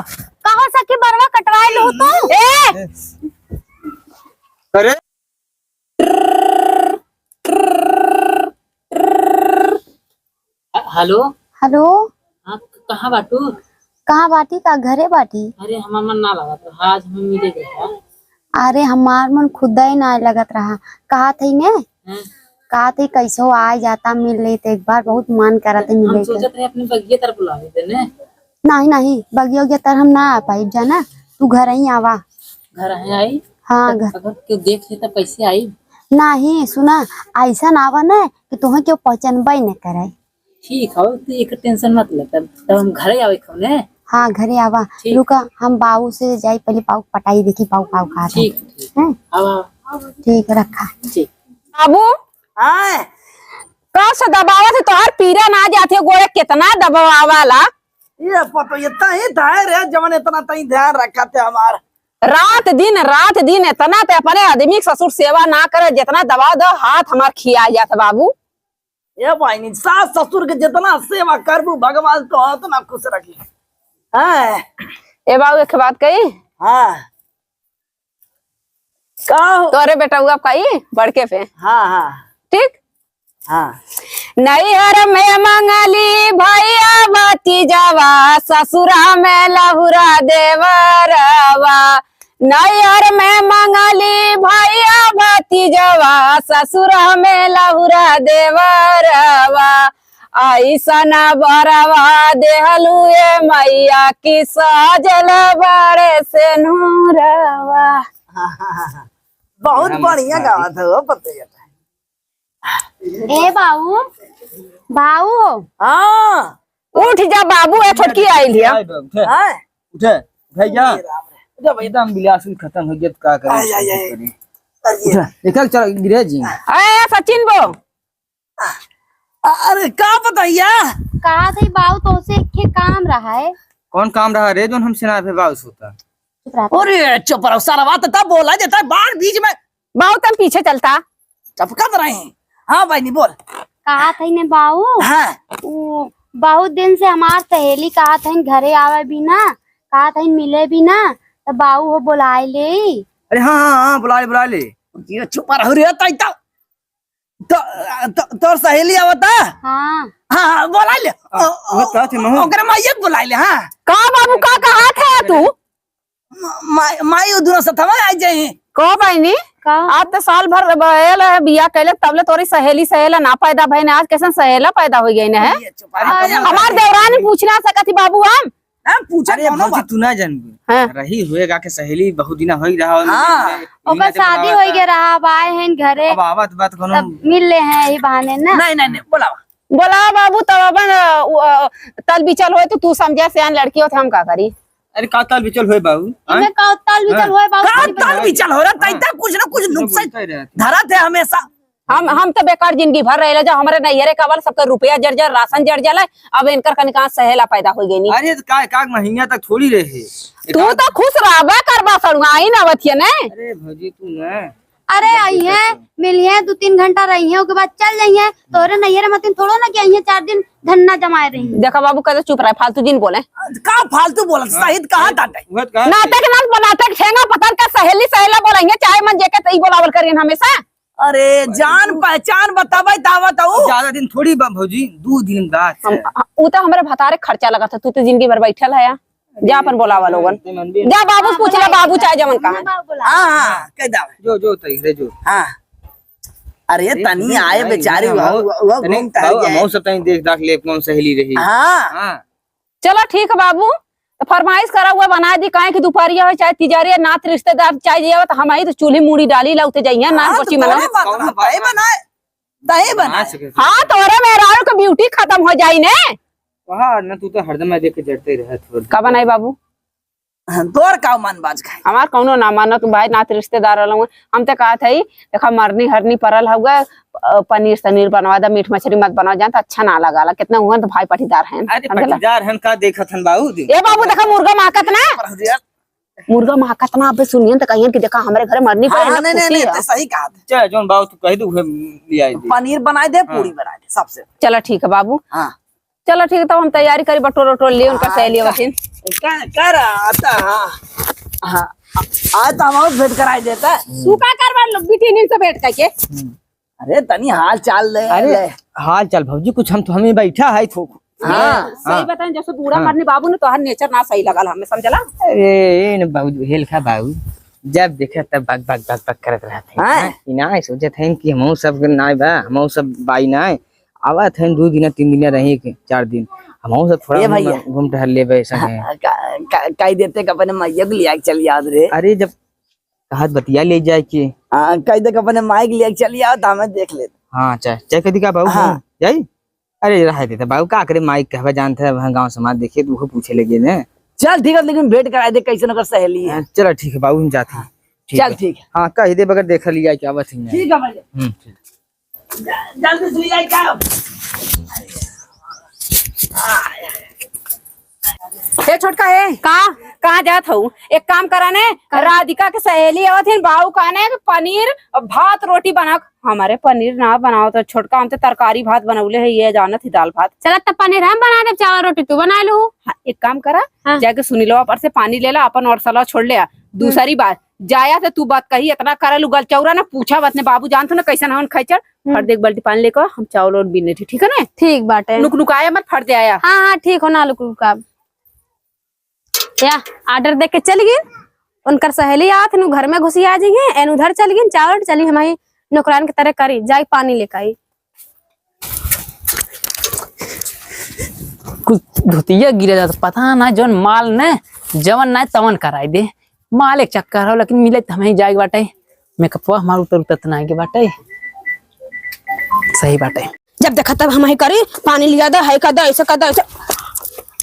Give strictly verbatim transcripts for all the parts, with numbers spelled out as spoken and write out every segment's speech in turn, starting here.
कहो सखी, बरवा कटवाए लू तू? ए! अरे, ह-, हेलो। हेलो। हाँ, क-, कहाँ बाटू? कहाँ बाटी का? घरे बाटी। अरे, हमार मन ना लागत रहा, आज हमें मिले के बा। अरे, हमार मन खुदा ही ना लगत रहा। कहा थई ने? हैं? कहा थई कैसो आ जाता, मिल लेते एक बार, बहुत मन करत है हम मिले के। सोचत रहे अपने बगिया तरफ बुलावे देने। नहीं, नहीं, बगिया उगिया तर हम ना आ पाइब जाना, तू घर ही आवा। घर ही आई? हाँ, अगर, घर। अगर केहू देख ले त कैसे आई? नहीं, सुना, ऐसा ना आवा ना कि तुहें केहू पहचानबे न करे। ठीक हो, तू एक टेंशन मत ले, तब, तब हम घरे आवे खौने। हाँ, घरे आवा। ठीक। रुका, हम बाऊ से जाई, पहले बाऊ पटाई देखी, बाऊ, बाऊ कहा था। ठीक, ठीक। हैं? आवा। ठीक, रखा। ठीक। बाबू, हाँ। का से दबावत है, तोहार पीरा ना जात है, गोड़े कितना दबावाला। ये पतो, इतना ही धैर्य है, जवन इतना तई ध्यान रखा थे हमार। रात दिन, रात दिन इतना ते अपने आदमी के ससुर सेवा ना करे, जितना दबाव दो, हाथ हमार खिया जात है बाबू। ए बहिनी, सास ससुर के जितना सेवा करबू, भगवान तो उतना खुश रखी। हाँ। ए बाबू, एक बात कही? हाँ। का हो? तोरे बेटउआ कही बड़के पे। हाँ, हाँ। ठीक? हाँ। नैहर में मंगली भैया भतीजवा, ससुरा में लहुरा देवरवा। नैहर में मंगली भैया भतीजवा, ससुरा में लहुरा देवरवा। ऐसन बरवा देहलू ए मैया कि सजल बड़े सेनुरवा। बहुत बढ़िया गावत हो, पतैया। ए बाऊ, बाऊ हो। हाँ। उठ जा बाबू, ए छोटकी आइल हिया। उठे, हाँ। उठे, उठे जा। एकदम बिलासुल खतम हो गया, तो का करे? आय, आय, आय। अरे। उठे, देखल चल गिरे जी। ए सचिन बो। अरे का पतैया? कहा थे बाऊ, तोसे एक काम रहा है। कौन काम रहा रे, जोन हमसे ना पे बाऊ सोता? चुप रहा। अरे चुप रहो, सरवा तो तब बोला जाता है, बार बीच में। बाऊ तम पीछे चलता। चपकत रहे। हाँ बहिनी, बोल। कहा थे ने बाऊ? हाँ। उ, बहुत दिन से हमार सहेली कहा थे घरे आवे बिना, कहा थे मिले बिना, तो बाऊ हो बोलाए ले। अरे हाँ, हाँ, हाँ, बुला ले, बुला ले। ये चुप रहो रे, तई तो। तो, तो, तोर सहेली आवता? हाँ। हाँ, हाँ, बोला ले। ओ, ओ, ओ, कहत है, महू। ओकरे माइये के बोला ले, हाँ। का बाबू, का कहत है तू? म-, माई, माई, उ दुनो सथवा आ जाई। का बहिनी? का? आप तो साल भर भयल है बियाह कैले, तबले तोरी सहेली सहेला ना पैदा भइन, आज कैसन सहेला पैदा हो गई है? अरे, चुप रह, अरे, कौनो हमार बात देवरानी नहीं। पूछ ना सकत ही बाबू हम। हाँ, पूछा अरे कौनो भौजी, बात। तू ना जानबू। हाँ। रही हुए गा के सहेली बहुत दिना होई रहा, हाँ। मिले, मिले, ओकर शादी होई गए रहा, अब आए हैं घरे। अब आवत बात कौनो तब मिल ले हैं यही बहाने ना। नहीं, नहीं, नहीं, बोलावा। बोलावा बाबू, तब अपन, अ, उ, अ, तल बिचल होए तो तू समझा, सियान लड़की हो तो हम का करी? अरे का तल बिचल होए बाबू? इनमें हाँ? का तल बिचल हाँ। होए बाबू? का तल बिचल हो रहा? तैता कुछ ना कुछ नुक्सा बोलते रहते। धरत है हमेशा। हम, हम तो बेकार जिंदगी भर रहेला, जब हमरे नैहरे का वाला सबका रुपया जर जर, राशन जर जला, अब इनकर कनी कहाँ सहेला पैदा हो गई नी। अरे तो का, का महीना तक थोड़ी रहे। तू तो खुश रहबे करबा सड़ुआ, आई ना बतिया ने। अरे भौजी तू ना। अरे आई है, मिली है, दो तीन घंटा रही है, ओके बाद चल जाई है। तोरे नैहरे मतिन थोड़ो ना कि आई है, चार दिन धन्ना जमाए रही। देखा बाबू, कहते चुप रहे, फालतू जिन बोले। का फालतू बोलत? हाँ। सही कहा ताटे। नाटक ना बनाते, ठेंगा पतर का सहेली सहेला बोलेंगे, चाहे मन जेके तई बोलावल करियन हमेशा। अरे, जान पहचान बतावे त आवत हूँ। ज्यादा दिन थोड़ी बा भौजी, दू दिन बाद। हम, उ तो हमरे भतारे खर्चा लगत है, तू तो जिंदगी भर बैठल है, जा अपन बोलावा लोगन। जा बाबू पूछ ले, बाबू चाहे जवन कहा। हाँ, हाँ, कह दावे। जो, जो, तई रे, जो। हाँ। अरे, तनी आए बेचारी, वह, वह, वह घूम टहल जाए। हम सब तनी देख दाख ले, कौन सहेली रही। हाँ। हाँ। चलो ठीक है बाबू, तो फरमाइश करा हुआ बना दी, काहे कि दुपहरिया हो चाहे तिजरिया, नात रिश्तेदार चाहे जे आवत, हम आई तो चूल्ही मूड़ी डाली ला उते जाइए, नान हाँ, तो कोची मना। तोरे बात ना, तय बनाए, तय बनाए। हाँ, तोरे मेहरारू के ब्यूटी खत्म हो जाई ने। वहाँ न तू तो हरदम देख के जरते रहे थोड़ा। का बनाई बाबू? हाँ, तोर का मन बाज खाए? हमार कौनो ना मानो, तू भाई नात रिश्तेदार रहलो। हम ते कहत हई, देखा मरनी हरनी परल हउआ, अ, पनीर सनीर बनवा दा, मीट मछली मत बनवा, जान त अच्छा ना लगाला। कितना हुआ त भाई पटीदार हैं। अरे पटीदार हैं का देखत हन बाबू? ए बाबू देखा मुर्गा महकत ना। मुर्गा महकत ना, अबे सुनियन त कहियन कि देखा हमरे घरे मरनी पर हाँ, है ना, नहीं, नहीं, खुशी नहीं, है। तो सही कहा। चाहे जोन बाबू तू कह दू, उहे ले आई दे। पनीर बनाए दे, हाँ। पूरी बनाए दे, सबसे। चला ठीक है बाबू। हाँ। चलो ठीक, तब हम तैयारी करी, बटोर वटोर लिए उनका हाँ, सहेली अच्छा। बटिन। का, का रहा? आता, हाँ। हाँ, आ, आ तो हम और भेंट कराई देता। तू का करबा लोग बिटिनिन से भेंट करके? हम्म। अरे, तनी हाल चाल ले, अरे, ले। हाल चाल भौजी, कुछ हम तो हमें बैठा है थोक। हाँ। सही हाँ। बताएं, जैसे बूढ़ा हाँ। मरने बाबू ने तोहार नेचर ना सही लगल हमें, समझला? अरे, ए न बाबू, हेलखा बाबू, जब देखे तब बक, बक, बक, बक करत रहत है। हाँ। हाँ, ई ना सोचत है कि हमहू सब नाय बा, हमहू सब बाई नाय। आवत है दू दिन, तीन दिन रही के, चार दिन। हमहू सब थोड़ा ए भैया। घूम, घूम टहल लेबे संगे। हाँ, का, का, कह देते कि अपने मैया के लिया के चल याद रे। अरे, जब कहत बतिया ले जाए के। हाँ, कह दे कि अपने माई के लिया के चल आओ तो हमें देख लेते। हाँ, चाहे, चाहे कदी का बाबू हाँ। हम जाई? अरे, रहे देते बाबू, का करे, माई कहबे जानते हैं, वहाँ गाँव समाज देखे तो वो पूछे लगे ने। चल ठीक है, लेकिन भेंट कराए दे कैसे न कर सहेली है। हाँ, चलो ठीक है बाबू, हम जाते हैं। ठीक चल है। ठीक है। हाँ, कह दे बगैर देख लिया क्या बात है। ठीक है भैया। हम्म, ठीक। जल्दी से ले आई का? ए छोटका, ए का? कहाँ जात हऊ? एक काम करा ने, का? राधिका के सहेली आवत हिन, बाऊ कहने कि पनीर और भात रोटी बना। हमारे पनीर ना बनाओ तो छोटका, हम तो तरकारी भात बनौले है, ये जानत ही दाल भात। चला तब पनीर हम बना देब, चावल रोटी तू बना लू। हाँ, एक काम करा, हाँ। जाके सुनीलवा पर से पानी ले ला, अपन और सलाह छोड़ ले आ। हम्म। दूसरी बात, जाया से तू बात कही, इतना करल उगल चौरा ना, पूछा बात ने, बाबू जानत हो ना कैसन हवन खैचड़। हम्म। फट दे एक बाल्टी पानी लेके आ, हम चावल और बीने थी, ठीक है ना? ठीक बाटे। नुक नुकाया मत, फट दे आया। हाँ, हाँ, ठीक हो ना, लुक लुका। या, order दे के चल गई, उनकर सहेली आवत है, नु घर में घुसी आ जाइए, एन उधर चल गई, चावल चली हमारी नौकरान की तरह करी, जाई पानी लेके आई। कुछ धोतिया गिरे जात, पता ना, जौन माल ने, जवन ना, तवन कराई दे। माल एक चक्कर हो, लेकिन मिले त हमें जाए के बाटे। मेकअपवा हमार उतर उतरत ना के बाटे। सही बाटे। जब देखा तब हम ही करी, पानी लिया दे, है कर दे, ऐसे कर दे, ऐसे।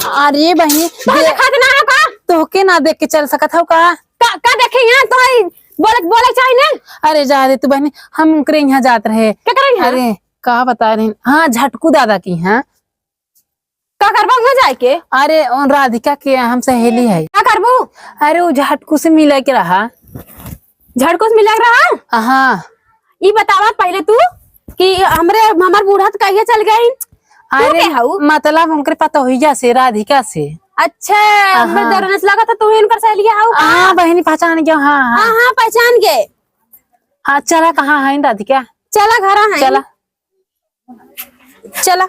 अरे बहिनी, तो दे- देखत ना हो का? तोहके ना देख के चल सकत हो का? का, का देखे यहाँ? तो है, बोले, बोले चाही ना। अरे जा दे तू बहिनी, हम उनकरे यहाँ जात रहे। केकरे यहाँ? अरे, का बता रहे? हाँ, झटकू दादा की यहाँ। का करबा वहाँ जाए के? अरे, उन राधिका के हम सहेली है। का करबू? अरे, वो झटकू से मिले के रहा। झटकू से मिले के रहा? हाँ। ई बतावा पहले तू कि हमरे, हमार बूढ़ा तो कहिए चल गई। तू अरे, के हऊ? मतलब उनकरे पतोहिया से, राधिका से। अच्छा, हाँ। हमरे देवरन से लगा था, तू ही उनकर सहेलिया हऊ का? हाँ, बहिनी पहचान गया, हाँ, हाँ। हाँ, हाँ, पहचान गए। हाँ, चला, कहाँ है राधिका? चला, घर है। चला। चला।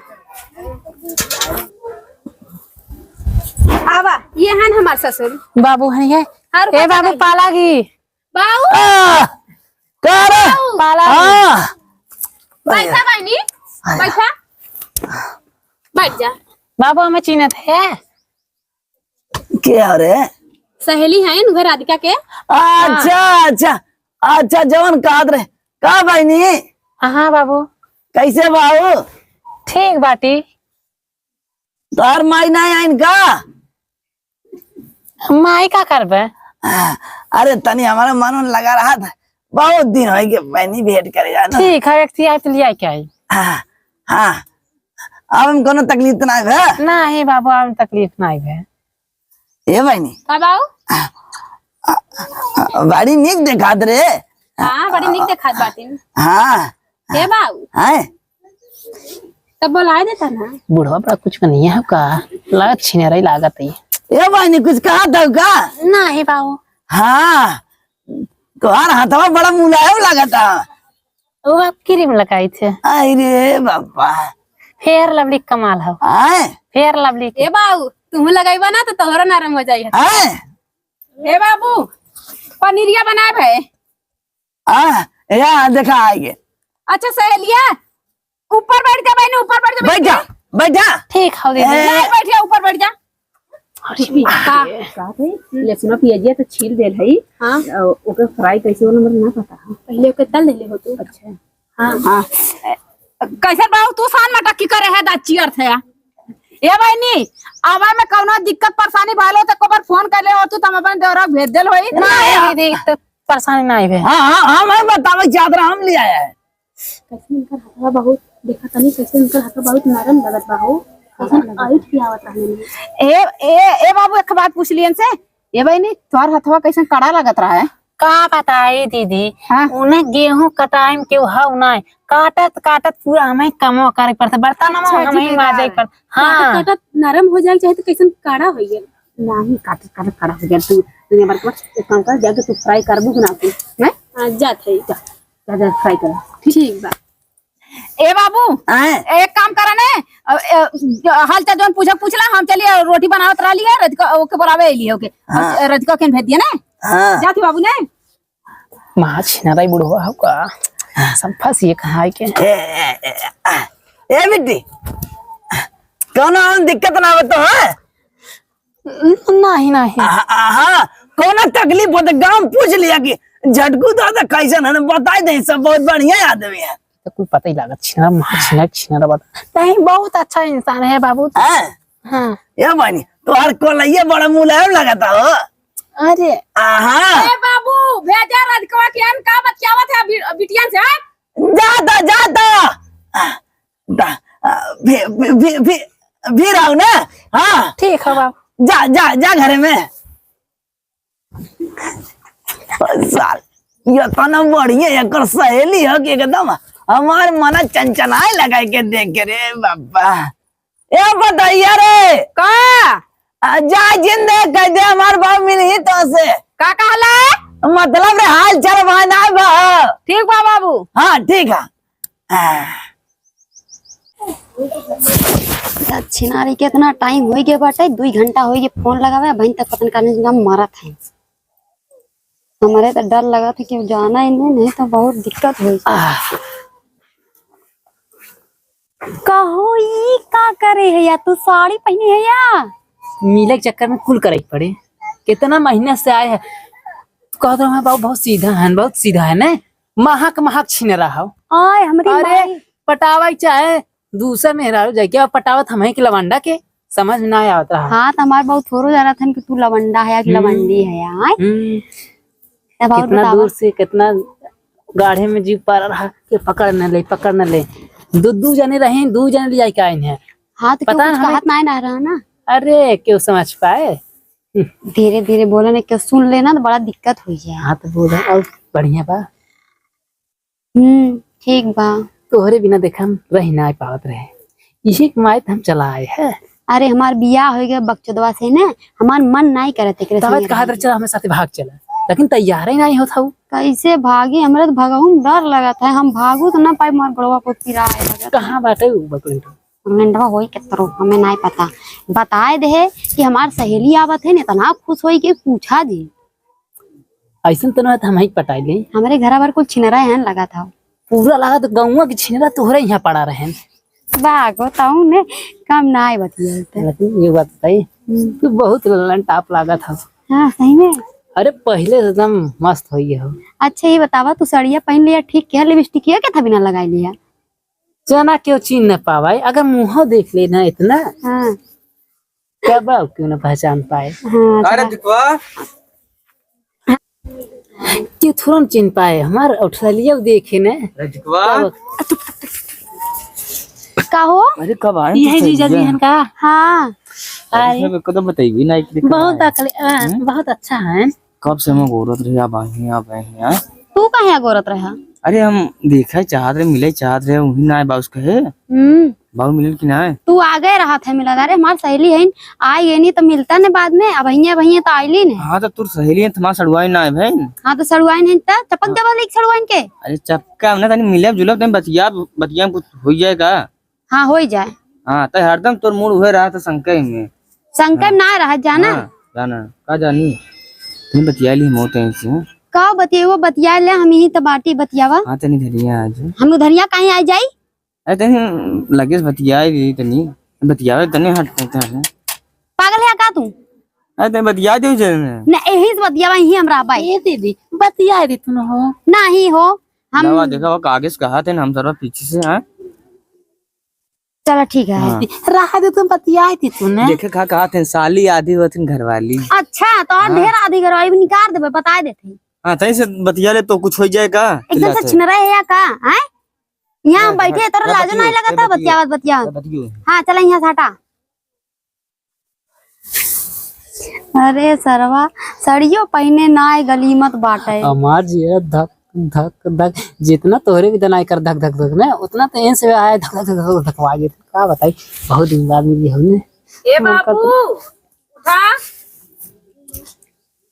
आवा, ये हन हमार ससुर। बाबू हन ये। और ए बाबू, पाला गी। बाऊ। आ, का रे? बाऊ। पाला गी। हाँ। बैठा बहिनी, बैठा। बैठ जा। बाबू हमें चिन्हत है। के हरे? सहेली है नु राधिका के। अच्छा, हाँ। अच्छा, अच्छा, जवन कहत रहे। का बहिनी? हाँ बाबू। कैसे बाऊ? ठीक बाटी। तोहर माई नहीं आइन का? माई का करबे? अरे तनी हमारा मन उन लगा रहा था, बहुत दिन हो गए बहिनी भेंट करे जाना। ठीक है, एक थी आई तो लिया क्या आई? हाँ, हाँ। अब हम कोनो तकलीफ तो ना है? नहीं बाबू, अब तकलीफ नहीं है। ए बहिनी। का बाऊ? आ, आ, बड़ी निक देखात रे। हाँ, बड़ी निक देखात बाटिन। हाँ। ए बाऊ। हैं? तब बोलाए देता ना। बुढ़वा बड़ा कुछ का नहीं है का? लागत छिनेरई लागत है। ए बहिनी, कुछ कहा था का? नहीं बाऊ। हाँ, तोहार हाथवा बड़ा मुलायम लागता। वो आप क्रीम लगाई थे। आई रे बाबा। फेयर लवली कमाल हो। आय। फेयर लवली के। ए बाऊ, तुहू लगाइबा ना तो तोहरो नरम हो जाई है। आय। ए बाबू, पनीरिया बनाए भे। आ, या देखा आइए। अच्छा सहेलिया, ऊपर बैठ जा बहन, ऊपर बैठ जा, बैठ जा, बैठ जा। ठीक हो दीदी। ए। नहीं बैठ जा, ऊपर बैठ जा। अरे का? का रे? लहसुन पियाजिया तो छील देल है। हाँ। अ, ओकर फ्राई कैसे होला, हमरा ना पता है। पहले ओके तल देले हो तू। अच्छा। हाँ। हाँ। कैसे बाबू तू सान मटक्की करे है, दाची अर्थ है? ए बहिनी, आवा में कौनो दिक्कत परेशानी भालो तो को बार फोन कर ले हो तू, तो हम अपन देवरा भेज देल होई। नहीं दीदी, तो परेशानी नहीं है। हाँ, हाँ, हाँ, मैं बतावे चाहत रहा, हम ले आया है। कैसे इनकर हथवा बहुत, देखा तनी कैसे इनकर हथवा बहुत नरम लगत बा हो। कैसन ऐठ के आवत रहे। ए, ए, ए बाबू, एक बात पूछ लियन से। ए बहिनी, तोहर हथवा कैसन कड़ा लगत रहा है? का बताई दीदी, हाँ। उन्हें गेहूं कटाई में केहू हव नाय, काटत काटत पूरा हमें कमवा करे पड़ता, बर्तन अच्छा, हमें माजे पड़ता। हाँ। काटत काटत नरम हो जाए चाहे तो कैसन कड़ा हो गया। नहीं, काट, काट, खड़ा हो गया तू। तू ये बार एक काम कर, जाके तू fry करबू कि ना तू, हैं? हाँ, जात है। जा, जा, जा, fry कर। ठीक बा। ए बाबू, आए। एक काम करा ने, अ, अ, हाल चाल जौन पूछे पूछ ला, हम चलिए रोटी बनावत रहली है, रतिका ओके बोलावे अइली है, ओके। हाँ। रतिका के भेज दिया ने। हाँ। जाती बाबू ने। माँ छिनराई बुढ़वा हो का, सब फंसी है कहाँ के। ए, ए, ए, ए, ए, बिट्टी, कौनो दिक्कत ना हो तो है? न-, नहीं, नहीं। आहा, आहा, कौनो तकलीफ हो तो गाँव पूछ लिया कि झटकू दादा कैसन है, बताई दे, सब बहुत बढ़िया आदमी है। तो कुल पता ही लागत, छिनरा, माँ छिनरा, छिनरा बता। नहीं, बहुत अच्छा इंसान है बाबू। हाँ? हाँ। ये बहिनी, तोहार कोलैया बड़ा मुलायम लगता हो। अरे। आहा। ए बाबू, भेजा रजकवा के, हम का बतियावत है बि-, बिटियन से, हाँ? जा दा, जा दा। दा, आ, भी, भी, भी, भी, भी रहो ना। हाँ। ठीक है बाबू। जा, जा, जा घरे में। साल, ये तना बढ़िया एकर सहेली हो कि एकदम हमार मन चंचनाए लगा के देख के रे बाबा। ए बताइए रे। का? आ, जा जिंदे कह दे हमार बाबू मिली तो से। का कहला? मतलब रे हाल चाल भाई ना बा। ठीक बा बाबू। हाँ, ठीक है। आ। छिनारी, कितना टाइम होइ गया बाटे, दुई घंटा होइ गया फोन लगावे, अबहिन तक पता न काहे एकदम मरत है। हमरे तो डर लगत है कि जाना ही नहीं, नहीं तो बहुत दिक्कत होइ। आह। कहो, ई का करे है या? तू साड़ी पहनी है या? मिले के चक्कर में कुल करे के पड़े। कितना महीना से आए है, कहत रहो, "हाँ बाबू, बहुत सीधा है, बहुत सीधा है ने।" महक महक छिनरा हो। आय, हमरी अरे, माई। पटावा के चाहे दूसर मेहरारू जाके, अब पटावत हमही के लवंडा के, समझ में ना आवत रहा। हाँ, तो हमार बाबू थोड़ो जानत हन कि तू लवंडा है या कि हम्म। लवंडी है, आय? हम्म। तब और कितना बतावा। दूर से, कितना गाढ़े में जीव पार रहा कि पकड़ न ले, पकड़ न ले। दू, दू जने रही, दू जने ले जाके आइन है। हाँ, तो पता क्यों कुछ हमें कहत ना रहा ना? अरे, क्यों समझ पाए? धीरे धीरे बोले ना, क्यों सुन लेना तो बड़ा दिक्कत हो जाए। हाँ, तो बोला, और बढ़िया बा। हम्म, ठीक बा। तोहरे बिना देख हम रह ना पावत रहे, इही के मारे त हम चला आए है। अरे, हमार बियाह होइ गया बकचोदवा से ने, हमार मन नाई करत एकरे तब संगे कहा रहे। चला, हमें साथे भाग चला, लेकिन तैयार ही नाई होत हऊ। कैसे भागी? हमरा तो भगहू में डर लगत है, हम भागू तो ना पाई, हमार गोड़वा बहुत पिराए लगत है। कहाँ बाटे उ बकलेंडवा? बकलेंडवा होई केतरो, हमें नाई पता। बताए दे कि हमार सहेली आवत है ने, इतना खुश होई कि पूछा जी। अइसन तो ना, तो हम ही पटाई ले। हमरे घरा भर कुल छिनरा है लगा था। पूरा लगा तो गौवा के छिनरा तोहरे यहाँ पड़ा रहे। बागो ताऊ ने कम ना आए बतियाई ते। लेकिन ये बात बताई, हम्म। तू बहुत लल्लन टाप लागत हो। हाँ, सही में। अरे, पहले से एकदम मस्त हो गया हो। अच्छा, ये बतावा, तू सड़िया पहन लिया, ठीक किया, लिपस्टिक किया क्या था बिना लगाए लिया? जना क्यों चीन न पावाई, अगर मुँह देख लेना इतना। हाँ। क्या बाप क्यों ना पहचान पाए? हाँ, अरे चला। दिखवा। क्यों थोरन चिन पाए? हमार औठलिया देखे ने। अरे दिखवा। क्या बाप? का हो? अरे कब आए यही तू जीजा जी सहेलिया? हन का? हाँ। अरे अरे। सब कदम बताइबी ना कि कब बहुत आए? अकल, आ, हम्म? बहुत अच्छा है। कब से हम गोरत रहे, अब आए हैं, अब आए हैं, हाँ? तू काहे गोरत रहा? अरे हम देखे चाहत रहे, मिले चाहत रहे, वही ना आए बाउस कहे। हम्म। बाबू मिलल कि ना? तू आगे रहत है मिला, अरे हमार सहेली है, आई गई नहीं तो मिलता ने बाद में, अब हियाँ वहीं तो आइली ने। हाँ, तो तोर सहेली है, तुम्हार सड़ुआई ना है बहन। हाँ, तो सड़ुआई नहीं तो चपक हाँ। देवा लेके सड़ुआई के। अरे चपका ना, तनी मिलब जुलब, तनी बतिया, बतिया में कुछ हो जाए का? हाँ, हो ही जाए। हाँ, तो हरदम तोर मूड हुए रहा तो संकय में। संकय में हाँ। ना रहा जाना। हाँ, जाना, का जानी? तनी बतिया ली मौत है इनसे। का बतिया, वो बतिया ले, हम यही तो बाटी बतियावा। हाँ, तनी धरिया आज। हम उधरिया कहीं आ जाई? अरे तनी लगे से बतियाए दे तनी, बतियावे तनी हट करते हैं। पागल है का तू? अरे तनी बतिया दे जरा। न, यही से बतियावा, यही हमरा बाई। ए दीदी, बतिया दे तू न हो। नहीं हो, हम नवा देखा हो, आगे से कहा थे ना, हम सरवा पीछे से, हाँ? चलो ठीक है। हाँ। रहा दे, तुम बतिया दे तू ने। देखे का कहा थे, साली आधी होती घरवाली। अच्छा, तो और हाँ। ढेर आधी घरवाली भी निकाल देबे, बता देते। हाँ, तनी से बतिया ले तो कुछ हो जाए का? एकदम से चिल्लाते। छिनरा है या का? हैं? यहाँ हम ना, बैठे, ना, तोरा ना लाजो बतियो, नहीं लगता ना बतियो, बतियावत, बतियावत। ना बतियो। हाँ, चला यहाँ से हटा। अरे सरवा, सड़ियो पहिने ना आए, गलीमत बाटे। हमार जिया धक, धक, धक, जितना तोहरे भी दनाई कर धक, धक, धक ने, उतना तो एन से आए धक, धक, धक, धक, धकवा जेत। का बताई, बहुत दिन बाद मिली हमने। ए मन बाबू, करता उठा।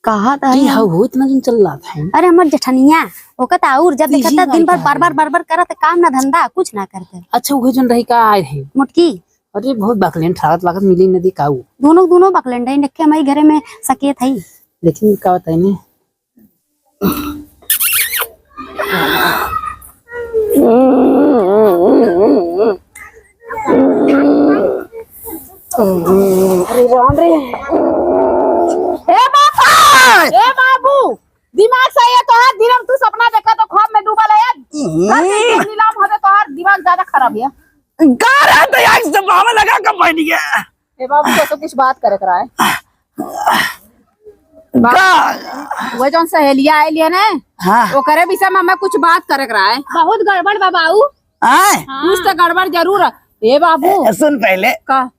कहा था की हम? हऊ हो इतना जन चल रहा था? अरे, हमर जेठनिया, ओका त और जब देखा दिन भर बार-बार, बार-बार करत, काम ना धंधा, कुछ ना करते। अच्छा, उहे जन रही का आए हैं? मोटकी। अरे, बहुत बकलेंड लागत, लागत मिली नदी काऊ। दोनों, दोनों बकलेंड है, देखे हमारे घरे में सकेत है। लेकिन का बताई ने? अरे राम रे। ए बाबू, ए बाबू, दिमाग सही है तोहार? दिन में तू सपना देखा तो ख्वाब में डूबल है। हम्म। रात में नीलाम होते तोहार दिमाग ज्यादा खराब है। का रे, तो आँख से बाबा लगा के बैठ गया। ए बाबू, तो, तो कुछ बात करे के रहा है। का? वो जौन सहेलिया आइल है ना, हाँ। ओकरे विषय में हमें कुछ बात करे के रहा है। बहुत गड़बड़ बा बाऊ। आय? हाँ। कुछ तो गड़बड़ जरूर है। ए बाबू। ए, सुन पहले। का?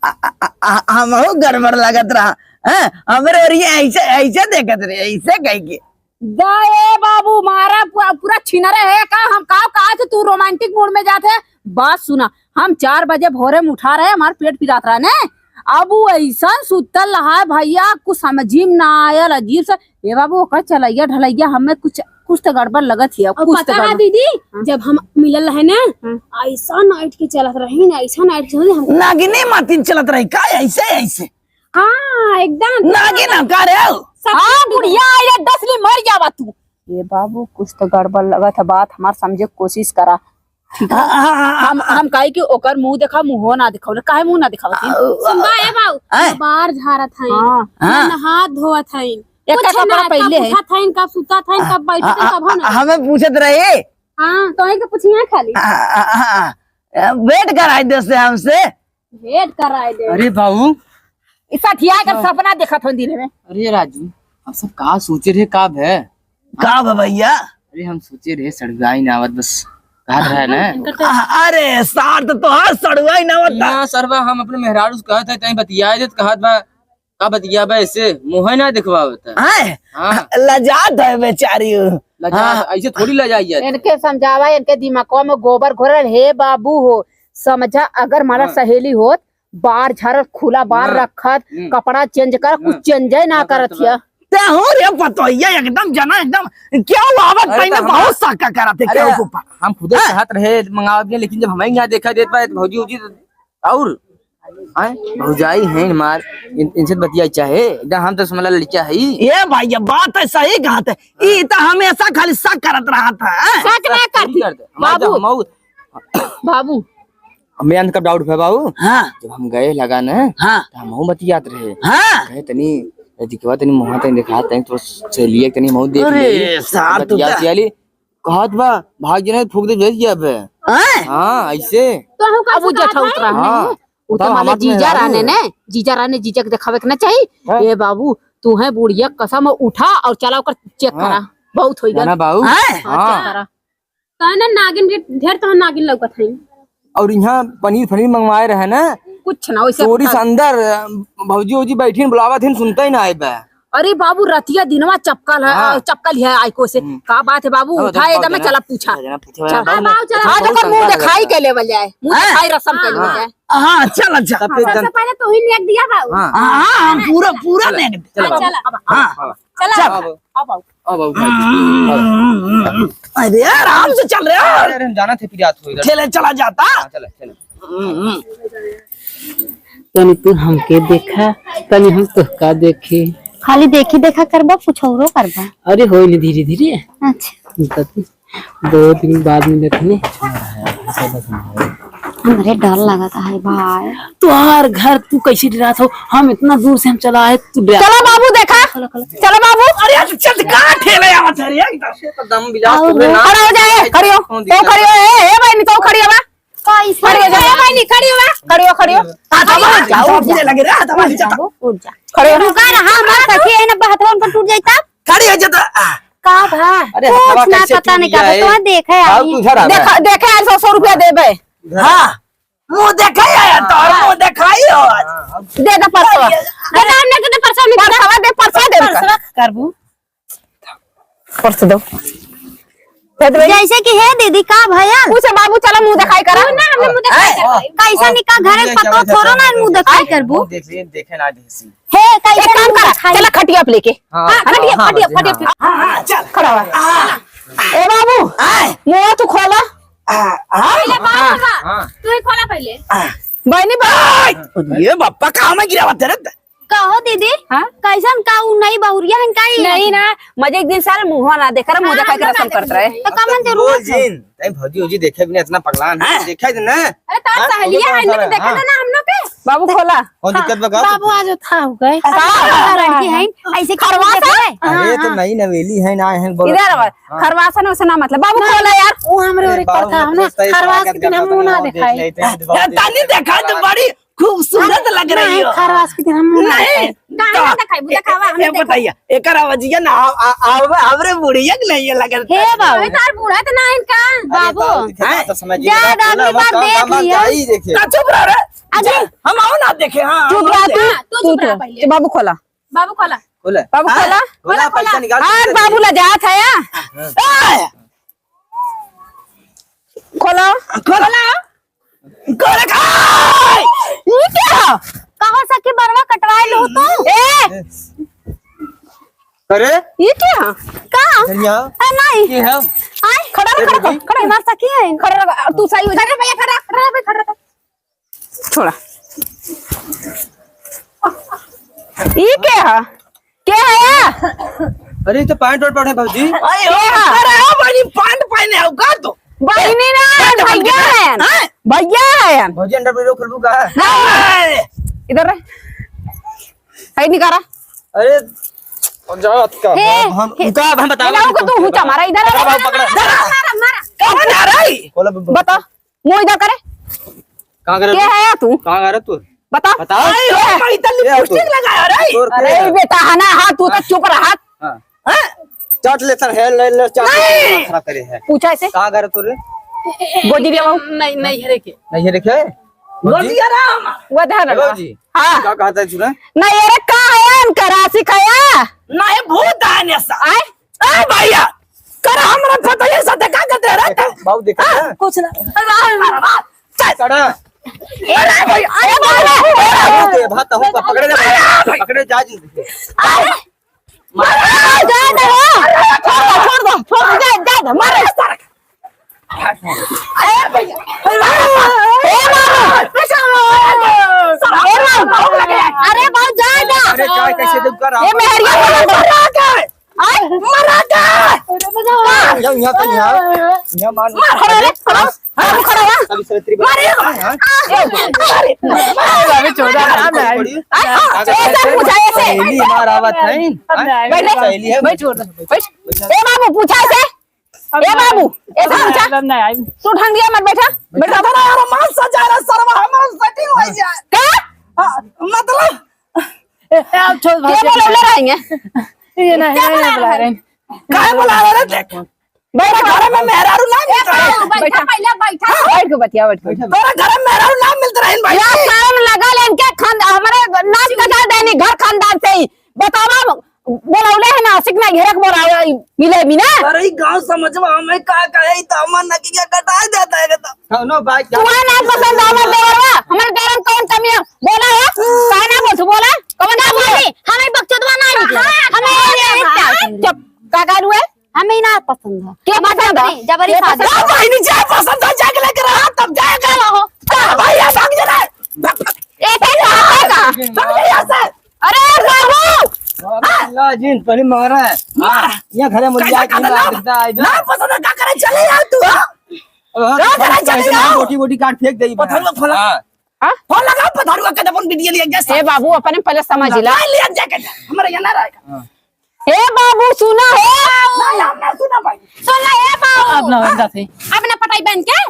आ, आ, आ, आ, हमहू गड़बड़ लगत रहा। हैं? हमरे ओरिया ऐसे, ऐसे देखत रहे, ऐसे कह के। जा ए बाबू, मारा पू-, पूरा छिनरे है का? हम का, का आज तू romantic mood में जात है? बात सुना, हम चार बजे भोरे में उठा रहे, हमार पेट पिरात रहा ने। अब वो ऐसन सुतल रहा है भैया, कुछ समझी में ना आयल, अजीब से। ए बाबू, ओकर चलैया ढलैया हमें कुछ, कुछ तो गड़बड़ लगत ही, और कुछ तो पता है गड़बड़। दीदी, हाँ। जब हम मिलल रहे ना, हाँ। ऐसा night के चलत रही ना, ऐसा night चलत रही, हम नागिनी मातिन चलत रही का, ऐसे, ऐसे? हाँ, एकदम। नागिन का रे? सब हाँ, बुढ़िया, आई रे, दस ली मर जावा तू। ए बाबू, कुछ तो गड़बड़ लगत है, बात हमार समझे के कोशिश करा। ठीक है? हाँ, हाँ, हाँ, हम, हाँ। हम कही कि ओकर मुँह देखा, मुँहो ना दिखाओ, काहे मुँह ना दिखावत ही? आ, सुनबा ए बाऊ, आय? बार झारत हईन, हाँ। हाँ। ना हाथ धोवत हईन, एका कुछ कपड़ा ना, पहले कब है। उठत हईन, कब सुतत हईन, आ, कब बैठत हईन, आ, कब ना। हमें पूछत रहे। हाँ, तो ही के पूछिए खाली। आ, आ, आ, आ, भेंट कराई दे से हमसे। भेंट कराई दे। अरे बाबू। ई सठिया के हाँ। सपना देखत हो दिन में। अरे राजू, हम सब का सोचे रहे, का भे? का भे भैया? अरे हम सोचे रहे सड़ुआइन आवत बस कहत रहे ना। इनका तो अ-, अरे सार तो तोहार सड़ुआइन आवत ना सरवा, हम अपने मेहरारू से कहत है, तहीं बतियाए देत कहत बा, का बतियाबे ऐसे? मुँहे ना दिखवावत है। हैं? हाँ। लजात है बेचारी। लजात, हाँ। ऐसे थोड़ी लजाई जात। इनके समझावा, इनके दिमागवा में गोबर घोरल। हे बाबू हो, समझा, अगर मारा हाँ। सहेली होत, बार झारल, खुला बार हाँ। रखत, हम्म। कपड़ा change कर, कुछ हाँ। change ही ना करत हिया। ते हो रे पतोहिया, एकदम जना, एकदम क्यों आवत अरे पहले तो हम बहुत शक करत है अरे क्यों के ऊपर। हम खुदे हाँ। चाहत रहे मंगावे के, लेकिन जब हमें यहाँ देखा देत बा भौजी उजी तो और आए भौजाई हैं मार इन, इनसे बतिया चाहे एकदम हम तो समझ लड़किया है। ये भाई ये बात है सही कहत है। ई तो हमेशा खाली शक करत रहत है। शक ना करती। करते। हमारे बाबू। हम बाबू। हमें अंत कब doubt भे बाबू? हाँ। जब हम गए लगा न, हाँ। तो हमहू बतियात रहे। हाँ। कहे तनी, ए, दिखवा तनी मुँहा तनी दिखा तनी तो सहेलिया तनी मुँह देख अरे, ले। सार तू बतिया का? सियाली, कहत बा, भाग जने फूक दे भेज दिया बे। हैं? हाँ, ऐसे। तो हम अब वो जठौत रहा है। हाँ। वो तो बताओ, माने हमार जीजा मेहरारू रहने है। ने, जीजा रहने, जीजा के देखावे के ना चाहिए। हाँ। ए बाबू, तू है बुढ़िया कसम उठा और चला ओकर check हाँ। करा। बहुत होई गल। जाना बाबू? हैं? हाँ, हाँ। Check करा। कहना नागिन के ढेर तो नागिन लौकत है। और यहाँ पनीर फनीर मंगवाए रहे ना, कुछ ना वैसे चोरी से अंदर, भौजी वौजी बैठी न बुलावत हिन, सुनते ही ना आए बा। अरे बाबू, रतिया दिनवा चपकल है, हाँ। चपकल है आइको से। हम्म। का बात है बाबू? हाँ, उठा एकदम चला पूछा। चला, चला, चला। हाँ, बाबू, चला। हाँ, तो मुँह दिखाई के लेवल जाए, मुँह हाँ। दिखाई रसम के लेवल जाए। हाँ, चला, चला। सबसे हाँ, सबसे पहले तू ही नेक दिया बाबू। हाँ। हाँ, हाँ, हम पूरा, पूरा चला, नेक दिया। चला, हाँ, चला। हाँ। चला। चल। अब, अब, अब, अब, अब, अब। अरे, आराम से चल रहे यार। अरे, हम जाना थे, फिर याद होएगा। ठेले चला जाता। हाँ, चला, चला। तनी तू हमके देखा, तनी हम तोहका देखी। खाली देखी देखा करबा, कुछ औरो करबा? अरे, होई नहीं धीरे धीरे। अच्छा। तू दो दिन बाद में देखने। हमरे डर लगत है भाई। तोहार घर तू कैसे डरात हो? हम इतना दूर से हम चला आए, तू डरा। चला बाबू देखा। चला बाबू। अरे यार, चल का ठेले आवत है रे, एकदम से तो दम बिलास और तोरे ना। खड़ा हो जाए, खड़ी हो। कौन तो दिक्कत खड़ी हो, है? ए, ए भाई, तो खड़ी हो बा। कैसे? खड़ी हो जा, ए भाई, खड़ी हो बा। खड़ी हो, खड़ी हो। आ, दबा, खड़ी हो। उठ जा, उठ जा। लगे रे, दबा, उठ जा। उठ जा। खड़ी हो। रुका ना, हाँ, हमार सखी है ना, हथवा पर टूट जाई तब। खड़ी हो जा तो, आ। का भा? अरे, कुछ हथवा ना कैसे पता टूट नहीं का, जाए? तो देखे बाबू, आई। तू इधर आ बे। देखा, देखे आज सौ, सौ रुपया देबे। हाँ। मुँह देखाई आया, तोहर मुँह देखाई हो आज। दे दे परसवा। दे दे, हमने के दे परसवा, हमने के दे। परसवा दे, परसवा दे। परसवा करबू। परस दो। दे दे भाई। जैसे कि हे दीदी, का भयल? पूछे बाबू, चला मुँह देखाई करा। ना, हमने मुँह देखाई करबू। कैसा निका घरे पतो थोरो ना मुँह देखाई करबू। देखे, देखे ना देसी। हे, कैसे एक काम कर, खाई। चला खटिया पे लेके। हाँ, हाँ, खटिया, हाँ, खटिया, बच्ची, खटिया हाँ। पे। हाँ, हाँ, चल। खड़ा हुआ। हाँ। ए बाबू, आए। मुँह तू खोला। आ, आ। पहले बाबू हाँ। बा, हाँ। तू ही खोला पहले। आ। बहनी बा। आ, ये बप्पा कहाँ में गिरावत है रे? कहो दीदी, हाँ? कैसन का उ नई बहुरिया हन का ई? नहीं ना, मजे एक दिन सारे मुँहवा ना देख रहे, मुँह हाँ, देखा के हाँ, रसम करत रहे। तो कमन जरूरत है? जिन, तई भौजी उजी देखे बिना इतना पगलान है, हाँ। देखे दिन ना। अरे तार हाँ, सहेलिया है, लेकिन देखे हाँ। ना हम लोग के। बाबू खोला। कौन दिक्कत बा का? बाबू आज था हो गए। हाँ। लड़की है, ऐसे खरवास है? अरे तो हाँ। नई नवेली है ना, है बोलो। इधर आवा, हाँ। खरवासन वसन ना मतलब। बाबू खोला यार। वो हमरे ओर एक बाबू पर था, हम ना खरवास के दिन हम मुँह ना दिखाई। तानी देखा तो बड़ी खूबसूरत लग रही हो। खरवास के दिन हम मुँह ना दिखाई। काहे ना देखाई, देखावा, हम ए, बताइए, एकर आवाजिया ना, आ, आ, आ, हमरे बुढ़िया के नहीं लगत। हे बाबू। अरे तार बूढ़ा तो ना इनका। अरे बाबू। बाबू, दिखे हैं? तो समझ जा, जा, अगली बार देख लियो। चुप रह रे। अरे। हम आओ ना देखे, हाँ, चुप रह तू, हाँ, तू चुप रह पहले। बाबू खोला। बाबू खोला। खोला। बाबू हाँ? खोला। खोला, खोला, पैसा खोला। निकाल, हाँ, पैसा बाबू निकाल। ला जात है, हाँ। हाँ। ए! खोला। खोला। खोला, खोला। ये क्या? कहाँ से की बरवा कटवाए लो तू? ए! अरे? ये क्या? का? धनिया? ए, नहीं। ये है? आए, खड़ा रह, ए, खड़ा रह, बेटी। खड़ा रह। मार सकी है। खड़ा रह, तू सही हो जा। खड़ा रह भैया, खड़ा, खड़ा रह, खड़ा रह। छोड़ा। ई के ह? के ह या? अरे, ई तो पैंट ओढ़ पड़े भौजी। अरे, के ह? अरे, ओ बहिनी, पैंट पहने हो का तू? बहिनी ना, पैंट पहन भैया के है। हैं? भैया है। भौजी, अंडरवियर खोलबू का? नहीं। हैं? इधर रे। है निकारा। अरे, जात का। हे, हम, हे। इनका अब हम बता ए, लाओ को तू हुचा मारा, इधर आ। पकड़ा, पकड़ा। मारा, मारा, मारा। कौन आ रहा है? खोला बब्बा। बता। मुँह इधर करे। कहाँ करे के तू? है यार तू? कहाँ करे तू? बता। बता। अरे, के है? भाई, इतना ए, लिपस्टिक तू। लगाया रे। तोर के अरे है? बेटा, है ना, हाँ, तू तो हाँ। चुप रहा। हाँ। हाँ? चाट लेता है, ले, ले, चाट नहीं। लेता है, खराब करे है। पूछा ऐसे? कहाँ करे तू रे? गोदी दिया बाबू। नहीं, नहीं है रे के। नहीं है रे के? गोदी आ रहा हमारा। वो ध्यान ए, रखा। बाबूजी, हाँ। का कहता है तू रे? नहीं, अरे, का है इनका राशि खाया? नहीं, भूत आने सा। आए? ए भैया, कर हमरा फतैया साथे का करते रहत? बाबू देखा हाँ, ना? कुछ ना। अरे, अरे, अरे, चल। कड़ा। अरे भैया, अरे बाबू। अरे, भात हो, पकड़े जा, पकड़े जा जी। अरे, मार, जा दे हो। छोड़ दो, छोड़ दो, छोड़ दो, जा, जा दे, मार। अरे भैया। ए बाबू। ए बाबू, जा, जा। अरे, जा, कैसे दुख कर रहा ए मेहरिया। आय, मरा का? यहाँ, यहाँ तो यहाँ, यहाँ मार। मार, खड़ा रे, खड़ा। हाँ, खड़ा हुआ। अभी सावित्री मारे। हाँ, हाँ। ए, मारे। अबे चौदह आराम है। बड़ी। आय, हाँ, ऐसे पूछा, ऐसे। सहेली मार आवत है। अब ना आए। बैठ रे। सहेली है। बैठ, छोड़ दे। बैठ। ए बाबू, पूछा ऐसे। अब ए ना बाबू, आए। ऐसे अब ना पूछा। आए, अब ना आए। तू ढंग दिया मत बैठा। बैठा। अरे यार, मार सजा रहा सरवा, हमारा सेटिंग हो जाए। का? हाँ, मतलब, ए, ए, आप छोड़ के भाई, बोलौले रहेंगे? ये नहीं, क्या नहीं बोला बोला रहे? रहे? काहे बोला रहे? देख। बैठा। तोरा घर में मेहरारू ना मिलत रहे। बैठा, पहले बैठा। बैठ के बतिया, बैठ के। तोरा घर में मेहरारू ना मिलत रहे भाई। या काम लगा ले इनके खान-, हमारे नाक कटा देनी घर खानदान से ही। बतावा, बोलौले है ना, सिकना घेरक बोलावे, मिले भी ना। अरे, ई गाँव समझवा हमें का कहे, ई तो हमार नकिया कटाए जाता है, तो। कौनो बात तू है ना पसंद, हमार देवरवा, हमार देवर में कौन कमी है? बोला हो, काहे ना बोलत, बोला, कौन ना बोली? हमें बकचोदवा ना निकले। हाँ, हमें ये नहीं हाँ। चाहिए। चुप, का कहलू है? हमें ना पसंद है। के पसंद है? जबरी, जबरी के शादी। पसंद है? बहिनी, जे पसंद है, जाके लेके रहा, तब जाएगा। चलो हो। चल, भैया, भाग जा रे। एक ही बात है का? भाग जा यहाँ से। अरे बाबू! अल्लाह जीन, पहले मारा है। मार। हाँ, ये घरे में कैसा लिया के कहता मार ना? देता है इधर। ना पसंद है, का करे? चले यार तू, हाँ? अब हाँ, ना करे, चले यार। रोटी, वोटी काट फेंक दे इधर। पत्थर में फला। हाँ। हाँ? फोन लगाओ, पथरुआ के अपन बिटिया लिया, जैसा। ए बाबू, अपने पहले समझ ला। नहीं लिया, जाके हमारे यहाँ ना रहेगा। हाँ। ए बाबू, सुना हो। ना, ना, ना, सुना भाई। सुन ले, ए बाबू। अपना बंदा थे। अपना पटाई बन के।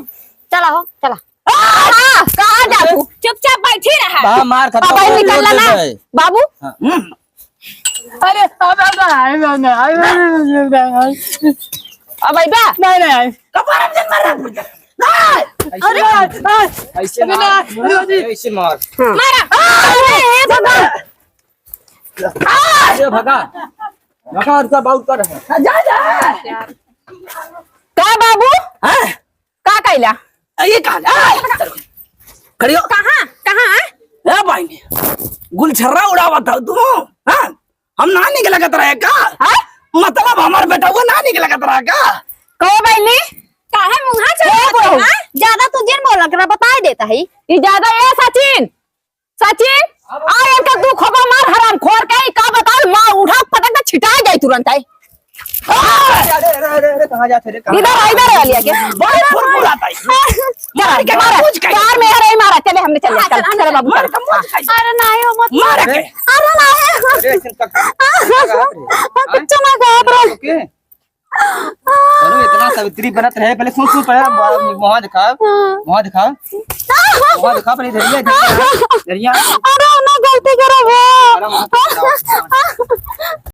चला हो, चला। आ, हाँ, कहाँ जा तू? चुपचाप बैठी रहा। बा, मार खत्म अब भाई हो, निकल जोर ला ना। दे दे। बाबू। हाँ। हम्म। अरे, अब, अब, अब, अब, अब, अब। अब अइबा? नहीं, नहीं। कपार में जन मार रहा है। नहीं। अरे, ऐसे अरे, मार। अरे, अरे, अरे। ऐसे मार। हाँ। मारा। अरे, हे भगवान। अरे, भगा। भगा, उसका बाउट कर। जा, जा। का बाबू? हाँ? का कइला? ये कहाँ? आ! खड़ी हो। कहाँ? कहाँ? ए भाई, गुलछर्रा उड़ावा था तू, हाँ? हम ना निक लगत रहे का? हाँ? मतलब हमार बेटवा ना निक लगत रहा का? कहो बहिनी, काहे मुँहा ए चढ़ावत बुढ़ऊ, है? ज्यादा तू जिन बोला करा, बताए देता है। ई ज्यादा ए सचिन, सचिन, आ इनका दू खोपा मार हरामखोर के, ई का बताओ, माँ उठा पटक के छिटा जाई तुरंत आई। अरे, अरे, अरे, अरे, कहाँ जाते रे, कहाँ इधर आ, इधर आ, लिया के। बड़े फुरफुराता है। चला, मार के मारा, कुछ कहीं। यार, मेरा नहीं मारा, चले, हमने चले, हाँ, चल, चल, चल, बाबू, मार चल। के कुछ कहीं। अरे, नहीं, हो, मत मार मार। के। अरे, नहीं। अरे, ऐसे का-, कुछ ना कहा, bro। ओके। अरे, इतना सावित्री बनत रहे, पहले सुन, सुन, पहले मुँह, मुँह दिखा, हाँ। मुँह दिखा, मुँह दिखा, पहले इधर ही, इधर ही, इधर ही। अरे, ना गलती करब हो। अरे, मुँह दिखा।